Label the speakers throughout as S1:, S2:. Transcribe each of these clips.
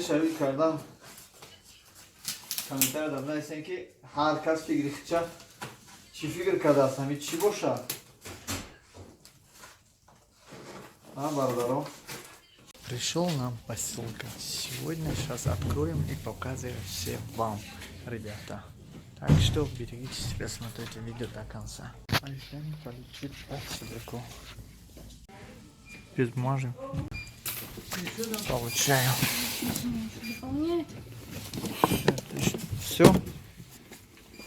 S1: Пешавӣ кардан комментария дар нависем, ки ҳар кас фикри хича чӣ фикр кардааст, ҳами чӣ бошад. А, бародаро?
S2: Пришел нам посылка. Сегодня сейчас откроем и показываем все вам, ребята. Так что берегите себя, смотрите видео до конца. Айфон полетит далеко. Без бумажи. Получаю.
S3: Дополняет.
S2: Все.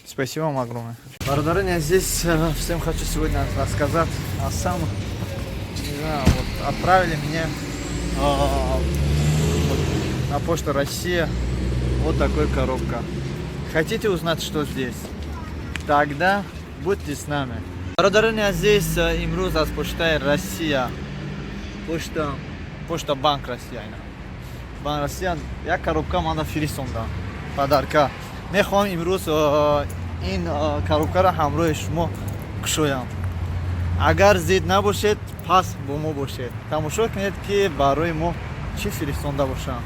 S2: Спасибо вам огромное.
S1: Бародарони азиз, всем хочу сегодня рассказать о самых, не знаю, вот отправили мне вот на почту Россия вот такой коробка. Хотите узнать, что здесь? Тогда будьте с нами. Бародарони азиз, имрӯз аз почтаи Россия, почта Банк Россия, ина. Банк Россия як коробка мана фиристонда. Подарка. Мехоҳам имрӯз ин коробкаро ҳамроҳи шумо кушоям. Агар зид набошед, пас бо мо бошед. Тамошо кунед, ки барои мо чӣ фиристонда бошанд.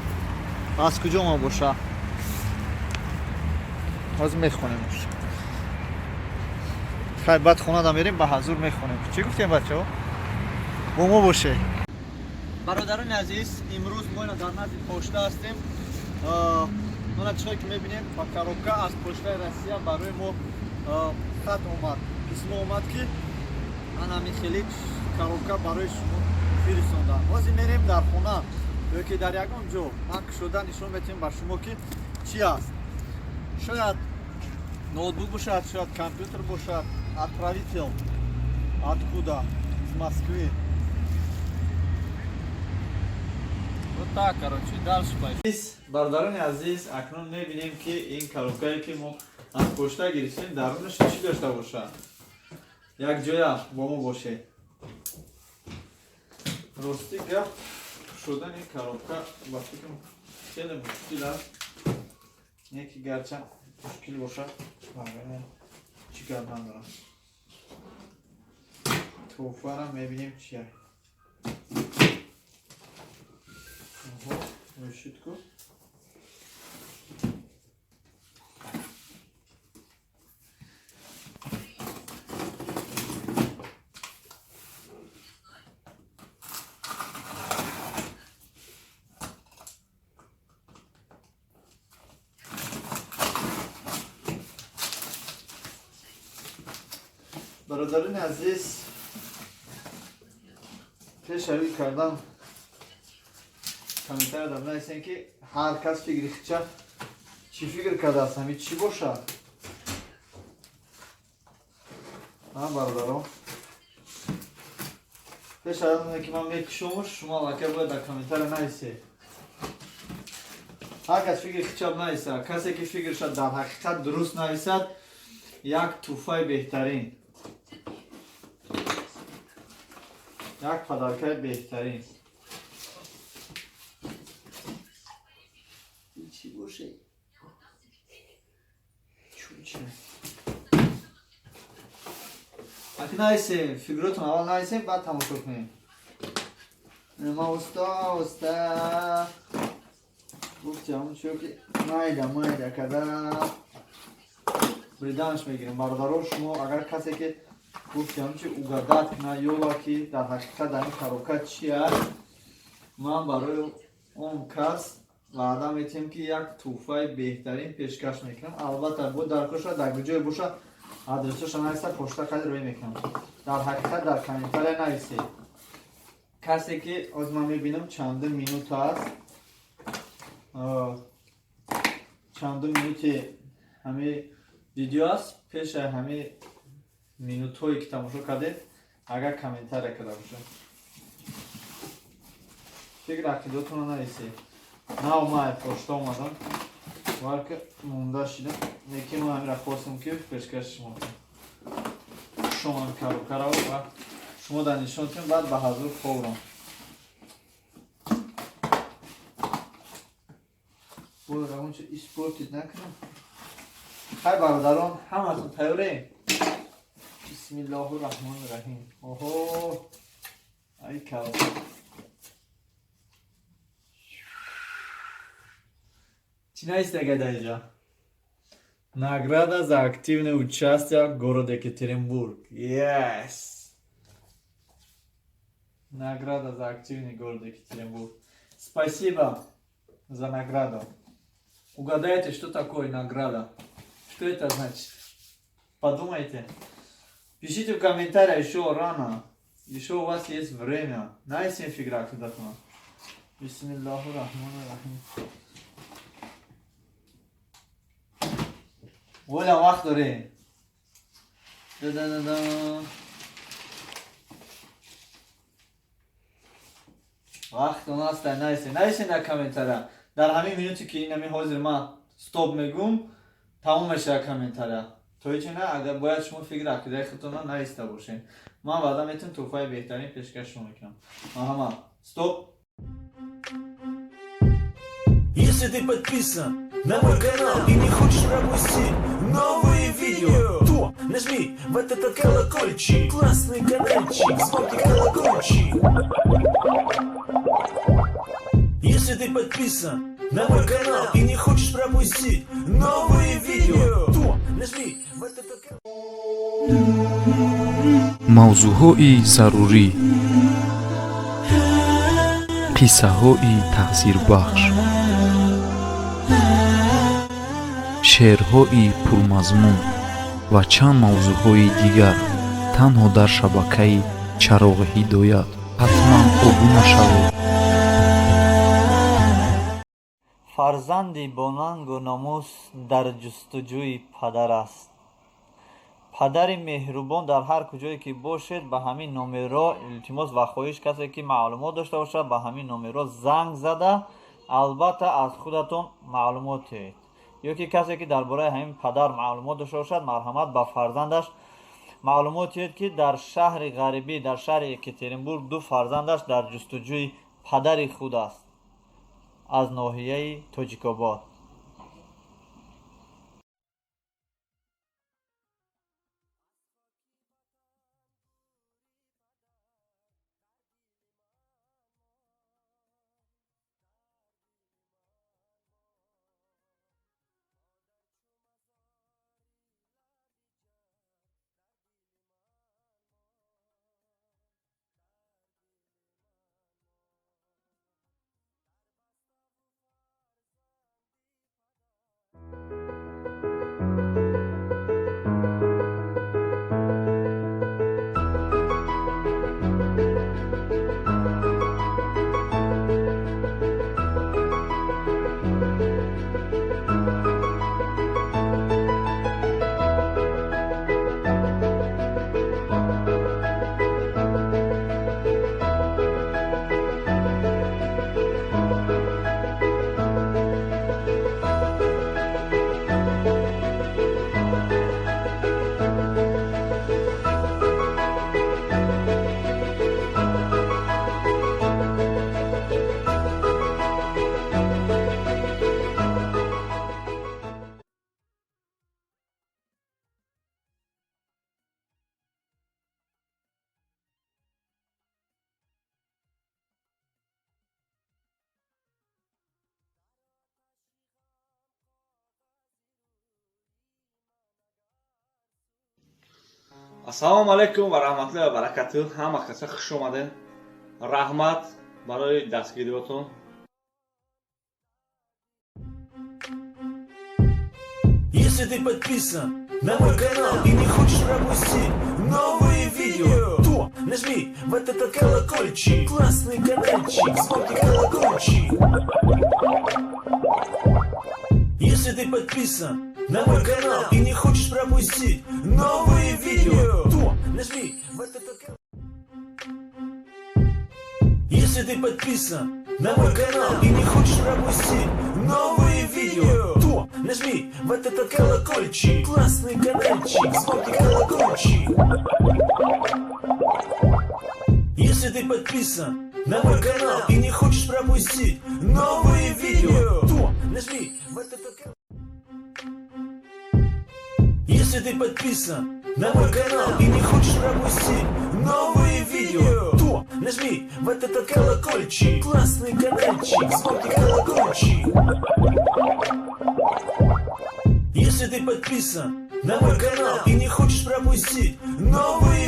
S1: Аз куҷо мо боша? Ҳозир мехонем. Хай, баъд хонада мерем, ба ҳазур мехонем. Чӣ гуфтем, бачаҳо? Бо мо бошед. Бародарони азиз, имрӯз мо ина дар назди пошта ҳастем. Мана чиқое ки мебинем, ба коробка аз почтаи Россия барои мо хат омад, письмо омад, ки анами хеле коробка барои шумо фиристондан. Ҳозир мерем дар хона ё ки дар ягон ҷо ман кушода нишон метиҳем ба шумо, ки чӣ аст. Шояд ноутбук бошад, шояд компютер бошад. Отправитель откуда? Из Москвы.
S4: Вот так, короче, дальше пошли.
S1: Бародарони азиз, акнун мебинем, ки ин коробкае, ки мо аз почта гирифтем, дарунаш чӣ дошта бошад. Якҷоя бо мо бошед. Рости гап, кушодани коробка ба фикрам хеле мушкил аст. Не ки гарчанд мушкил бошад, чӣ гап надорам. Тӯҳфара мебинем чия. Ого, решетку. Бародарони азиз, пешавӣ кардан комментария дар нависем, ки ҳар кас фикри хича чӣ фикр кардааст, ҳами чӣ бошад. А, бародаро? Пеш аз оне ки ман мекушомуш, шумо аллакай бояд дар комментария нависед. Ҳар кас фикри хича нависа. Касе ки фикрша дар ҳақиқат дуруст нависад, як тӯҳфаи беҳтарин, як подаркаи беҳтарин. Чӣ боше? Чуче. Аки нависем, фикротон аввал нависем, баъд тамошо кунем. Ма уста уста гуфти ҳамун чиё ки майда майда када бриданаш мегирем. Бародаро, шумо агар касе ки гуфти ҳамун чи угадать куна ёла, ки дар ҳақиқат дар ин коробка чи аст, ман барои он кас ваъда метиҳем, ки як тӯҳфаи беҳтарин пешкаш мекунам. Албатта, бо дар куша, дар куҷое боша, адресоша нависа, почта қадр рӯй мекунам. Дар ҳақиқат дар комментария нависед. Касе ки ҳозир ман мебинам, чандум минут аст, чандум минути ҳами видео аст, пешаи ҳами минутҳое ки тамошо кардед, агар комментария карда бошад, фикр ақидотонро нависед. Нав май почта омадам, варка монда шидам, лекин ман ҳамира хостам, ки пешкаши шумо кунам. Шомам коробкаро ва шумо дар нишон кунем, баъд ба ҳазур ховрам. Бояд ягонча испортить накунам. Хай, бародарон, ҳаматон тайёрем? Бисмиллоҳу раҳмони раҳим. Оҳо, ай коробка. Чӣ навистага дар инҷа? Награда за активное участие в городе Екатеринбург. Yes! Награда за активный город Екатеринбург. Спасибо за награду. Угадайте, что такое награда? Что это значит? Подумайте. Пишите в комментариях, еще рано. Еще у вас есть время. Найсен фигра куда-то. Бисмиллаху рахману рахим. Воля вақт дорем. Да-да-да-да. Вақт у нас дар найсен. Найсен дар комментария. Дар ҳамин минуте ки ин ҳамин ҳозир ман стоп мегум, тамом мешавад комментария. То ҳечи на, агар бояд шумо фикр ақидаи худтонро нависта бошед. Ман ваъда метавонам тӯҳфаи беҳтарин пешкаш шумо мекунам. Марҳамат. Стоп.
S5: Если ты подписан на мой канал и не хочешь пропустить новые видео, то нажми вот этот колокольчик, классный каналчик, звонкий колокольчик. Если ты подписан на мой канал и не хочешь пропустить новые видео, то нажми вот этот
S6: Мавзӯъҳои зарурӣ, қиссаҳои таъсирбахш, шеърҳои пурмазмун ва чанд мавзӯъҳои дигар танҳо дар шабакаи Чароғи ҳидоят. Ҳатман обуна шавед.
S1: Фарзанди бонангу номус дар ҷустуҷӯи падар аст. Падари меҳрубон дар ҳар куҷое ки бошед, ба ҳамин номерро, илтимос ва хоҳиш, касе ки маълумот дошта бошад, ба ҳамин номерро занг зада, албатта, аз худатон маълумот диҳед, ё ки касе ки дар бораи ҳамин падар маълумот дошта бошад, марҳамат, ба фарзандаш маълумот диҳед, ки дар шаҳри ғарибӣ, дар шаҳри Екатеринбург ду фарзандаш дар ҷустуҷӯи падари худ аст аз ноҳияи Тоҷикобод.
S7: Ассалому алайкум ва раҳматуллоҳи ва баракатуҳ. Ҳама каса хуш омадед. Раҳмат барои дастгириётон.
S5: Если ты подписан на мой канал и не хочешь пропустить новые видео, то нажми вот этот колокольчик, классный каналчик, звонкий колокольчик. Если ты подписан на мой канал и не хочешь пропустить новые видео, то нажми вот этот Если ты подписан на мой канал и не хочешь пропустить новые видео, то нажми вот этот колокольчик, классный каналчик, звонкий колокольчик. Если ты подписан на мой канал и не хочешь пропустить новые видео, то нажми вот этот Если ты подписан на мой канал и не хочешь пропустить новые видео, то нажми вот этот колокольчик, классный каналчик, звонкий колокольчик. Если ты подписан на мой канал и не хочешь пропустить новые